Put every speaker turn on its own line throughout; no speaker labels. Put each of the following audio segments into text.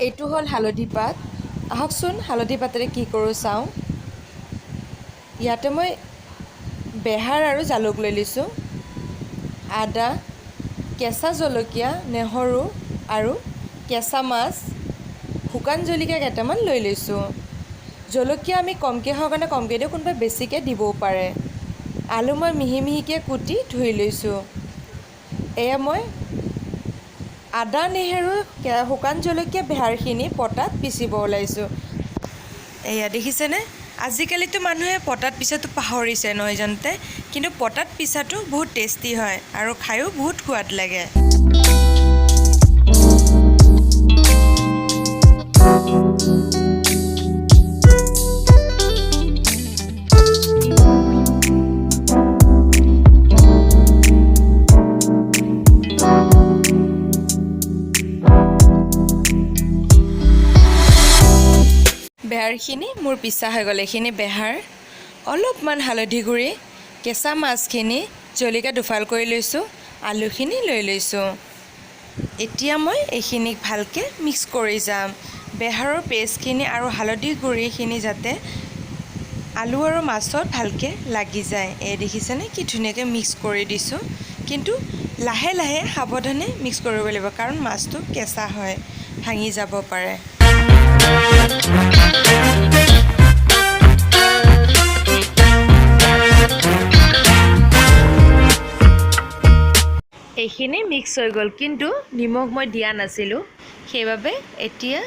এইটো হ'ল হালধি পাত। আহকচোন হালধি পাতেৰে কি কৰোঁ চাওঁ। ইয়াতে মই বেহাৰ আৰু জালুক লৈ লৈছোঁ, আদা, কেঁচা জলকীয়া, নহৰু আৰু কেঁচা মাছ, শুকান জলকীয়া কেইটামান লৈ লৈছোঁ। জলকীয়া আমি কমকৈ খাওঁ কাৰণে কমকৈ দিওঁ, কোনোবাই বেছিকৈ দিবও পাৰে। আলু মই মিহি মিহিকৈ কুটি ধুই লৈছোঁ। এয়া মই আদা, নহৰু, শুকান জলকীয়া, বেহাৰখিনি পটাত পিচিব ওলাইছোঁ। এয়া দেখিছেনে, আজিকালিতো মানুহে পটাত পিছাটো পাহৰিছে নহয় জানোতে, কিন্তু পটাত পিছাটো বহুত টেষ্টি হয় আৰু খায়ো বহুত সোৱাদ লাগে। বেহাৰখিনি মোৰ পিছা হৈ গ'ল। এইখিনি বেহাৰ, অলপমান হালধি গুড়ি, কেঁচা মাছখিনি, জলকীয়া দুফাল কৰি লৈছোঁ, আলুখিনি লৈ লৈছোঁ। এতিয়া মই এইখিনিক ভালকৈ মিক্স কৰি যাম। বেহাৰৰ পেষ্টখিনি আৰু হালধি গুড়িখিনি যাতে আলু আৰু মাছত ভালকৈ লাগি যায়। এই দেখিছেনে কি ধুনীয়াকৈ মিক্স কৰি দিছোঁ। কিন্তু লাহে লাহে সাৱধানে মিক্স কৰিব লাগিব, কাৰণ মাছটো কেঁচা হয়, ভাঙি যাব পাৰে। এইখিনি মিক্স হৈ গ'ল, কিন্তু নিমখ মই দিয়া নাছিলোঁ, সেইবাবে এতিয়া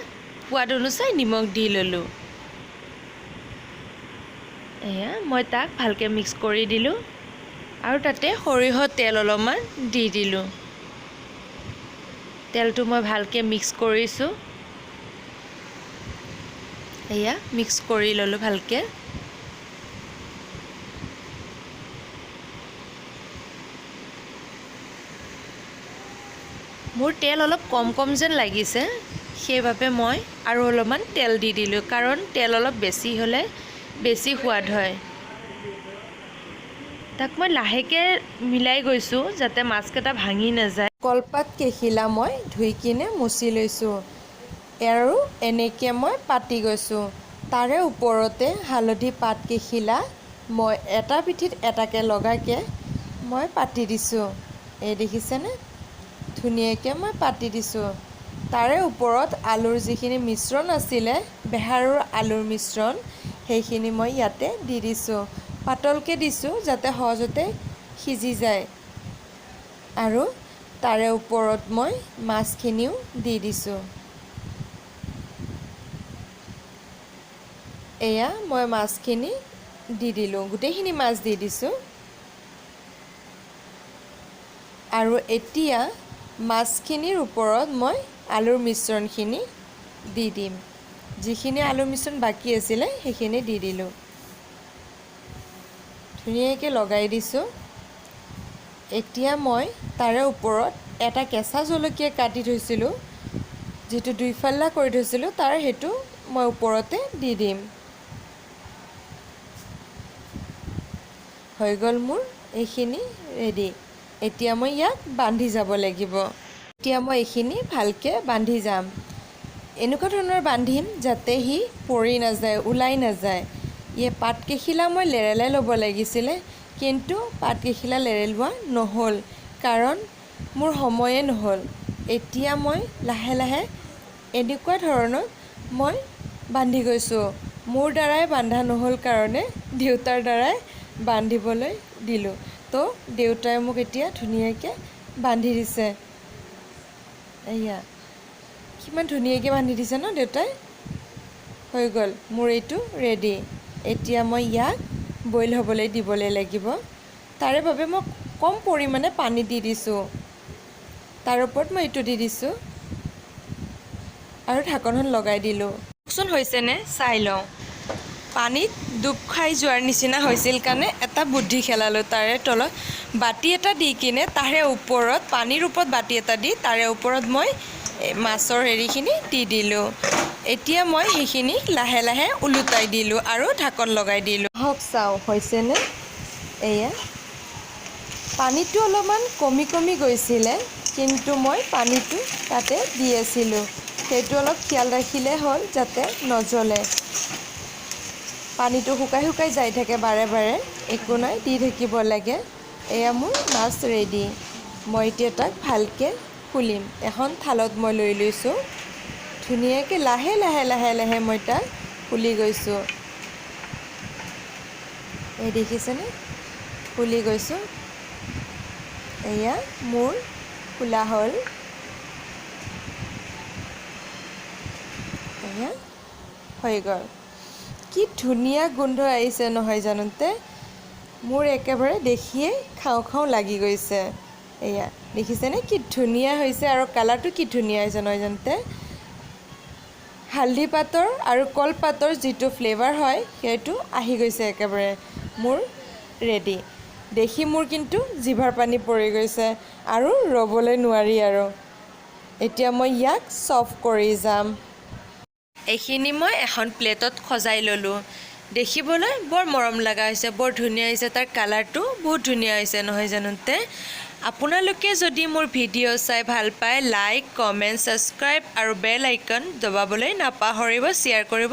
সোৱাদ অনুযায়ী নিমখ দি ল'লোঁ। এয়া মই তাক ভালকৈ মিক্স কৰি দিলোঁ আৰু তাতে সৰিয়হৰ তেল অলপমান দি দিলোঁ। তেলটো মই ভালকৈ মিক্স কৰিছোঁ। এয়া মিক্স কৰি ল'লোঁ ভালকৈ। মোৰ তেল অলপ কম কম যেন লাগিছে, সেইবাবে মই আৰু অলপমান তেল দি দিলোঁ, কাৰণ তেল অলপ বেছি হ'লে বেছি সোৱাদ হয়। তাক মই লাহেকৈ মিলাই গৈছোঁ যাতে মাছকেইটা ভাঙি নাযায়। কলপাত কেইখিলা মই ধুই কিনে মুচি লৈছোঁ আৰু এনেকৈ মই পাতি গৈছোঁ। তাৰে ওপৰতে হালধি পাত কেইখিলা মই এটা পিঠিত এটাকৈ লগাকৈ মই পাতি দিছোঁ। এই দেখিছেনে, ধুনীয়াকৈ মই পাতি দিছোঁ। তাৰে ওপৰত আলুৰ যিখিনি মিশ্ৰণ আছিলে, বেহাৰৰ আলুৰ মিশ্ৰণ, সেইখিনি মই ইয়াতে দি দিছোঁ। পাতলকৈ দিছোঁ যাতে সহজতে সিজি যায়। আৰু তাৰে ওপৰত মই মাছখিনিও দি দিছোঁ। এয়া মই মাছখিনি দি দিলোঁ, গোটেইখিনি মাছ দি দিছোঁ। আৰু এতিয়া মাছখিনিৰ ওপৰত মই আলুৰ মিশ্ৰণখিনি দি দিম। যিখিনি আলুৰ মিশ্ৰণ বাকী আছিলে সেইখিনি দি দিলোঁ, ধুনীয়াকৈ লগাই দিছোঁ। এতিয়া মই তাৰে ওপৰত এটা কেঁচা জলকীয়া কাটি থৈছিলোঁ, যিটো দুইফালা কৰি থৈছিলোঁ, তাৰ সেইটো মই ওপৰতে দি দিম। হৈ গ'ল মোৰ এইখিনি ৰেডি। এতিয়া মই ইয়াক বান্ধি যাব লাগিব। এতিয়া মই এইখিনি ভালকৈ বান্ধি যাম। এনেকুৱা ধৰণৰ বান্ধিম যাতে সি পৰি নাযায়, ওলাই নাযায়। পাতকেইখিলা মই লেৰেলাই ল'ব লাগিছিলে, কিন্তু পাতকেইখিলা লেৰেলোৱা নহ'ল, কাৰণ মোৰ সময়ে নহ'ল। এতিয়া মই লাহে লাহে এনেকুৱা ধৰণত মই বান্ধি গৈছোঁ। মোৰ দ্বাৰাই বান্ধা নহ'ল কাৰণে দেউতাৰ দ্বাৰাই বান্ধিবলৈ দিলোঁ। তো দেউতাই মোক এতিয়া ধুনীয়াকৈ বান্ধি দিছে। এয়া কিমান ধুনীয়াকৈ বান্ধি দিছে ন দেউতাই। হৈ গ'ল মোৰ এইটো ৰেডি। এতিয়া মই ইয়াক বইল হ'বলৈ দিবলৈ লাগিব। তাৰে বাবে মই কম পৰিমাণে পানী দি দিছোঁ। তাৰ ওপৰত মই এইটো দি দিছোঁ আৰু ঢাকনখন লগাই দিলোঁ। কওকচোন হৈছেনে চাই লওঁ। পানীত ডুব খাই যোৱাৰ নিচিনা হৈছিল কাৰণে এটা বুদ্ধি খেলালোঁ। তাৰে তলত বাতি এটা দি কিনে তাৰে ওপৰত পানীৰ ওপৰত বাতি এটা দি তাৰে ওপৰত মই মাছৰ হেৰিখিনি দি দিলোঁ। এতিয়া মই সেইখিনি লাহে লাহে ওলোটাই দিলোঁ আৰু ঢাকন লগাই দিলোঁ। আহক চাওঁ হৈছেনে। এয়া পানীটো অলপমান কমি কমি গৈছিলে, কিন্তু মই পানীটো তাতে দি আছিলোঁ। সেইটো অলপ খিয়াল ৰাখিলে হ'ল যাতে নজ্বলে। পানীটো শুকাই শুকাই যাই থাকে বাৰে বাৰে, একো নাই, দি থাকিব লাগে। এয়া মোৰ মাছ ৰেডি। মই এতিয়া তাক ভালকৈ খুলিম। এখন থালত মই লৈ লৈছোঁ। ধুনীয়াকৈ লাহে লাহে লাহে লাহে মই তাক খুলি গৈছোঁ। এই দেখিছেনে, খুলি গৈছোঁ। এয়া মোৰ খোলা হ'ল। এয়া হৈ গ'ল। কি ধুনীয়া গোন্ধ আহিছে নহয় জানোতে, মোৰ একেবাৰে দেখিয়ে খাওঁ খাওঁ লাগি গৈছে। এয়া দেখিছেনে কি ধুনীয়া হৈছে আৰু কালাৰটো কি ধুনীয়া হৈছে নহয় জানোতে। হালধি পাতৰ আৰু কলপাতৰ যিটো ফ্লেভাৰ হয় সেইটো আহি গৈছে একেবাৰে। মোৰ ৰেডি। দেখি মোৰ কিন্তু জিভাৰ পানী পৰি গৈছে আৰু ৰ'বলৈ নোৱাৰি আৰু। এতিয়া মই ইয়াক চফ কৰি যাম। এইখিনি মই এখন প্লেটত সজাই ল'লোঁ। দেখিবলৈ বৰ মৰম লগা হৈছে, বৰ ধুনীয়া হৈছে, তাৰ কালাৰটো বহুত ধুনীয়া হৈছে নহয় জানোতে। আপোনালোকে যদি মোৰ ভিডিঅ' চাই ভাল পায়, লাইক, কমেণ্ট, ছাবস্ক্ৰাইব আৰু বেল আইকন দবাবলৈ নাপাহৰিব, শ্বেয়াৰ কৰিব।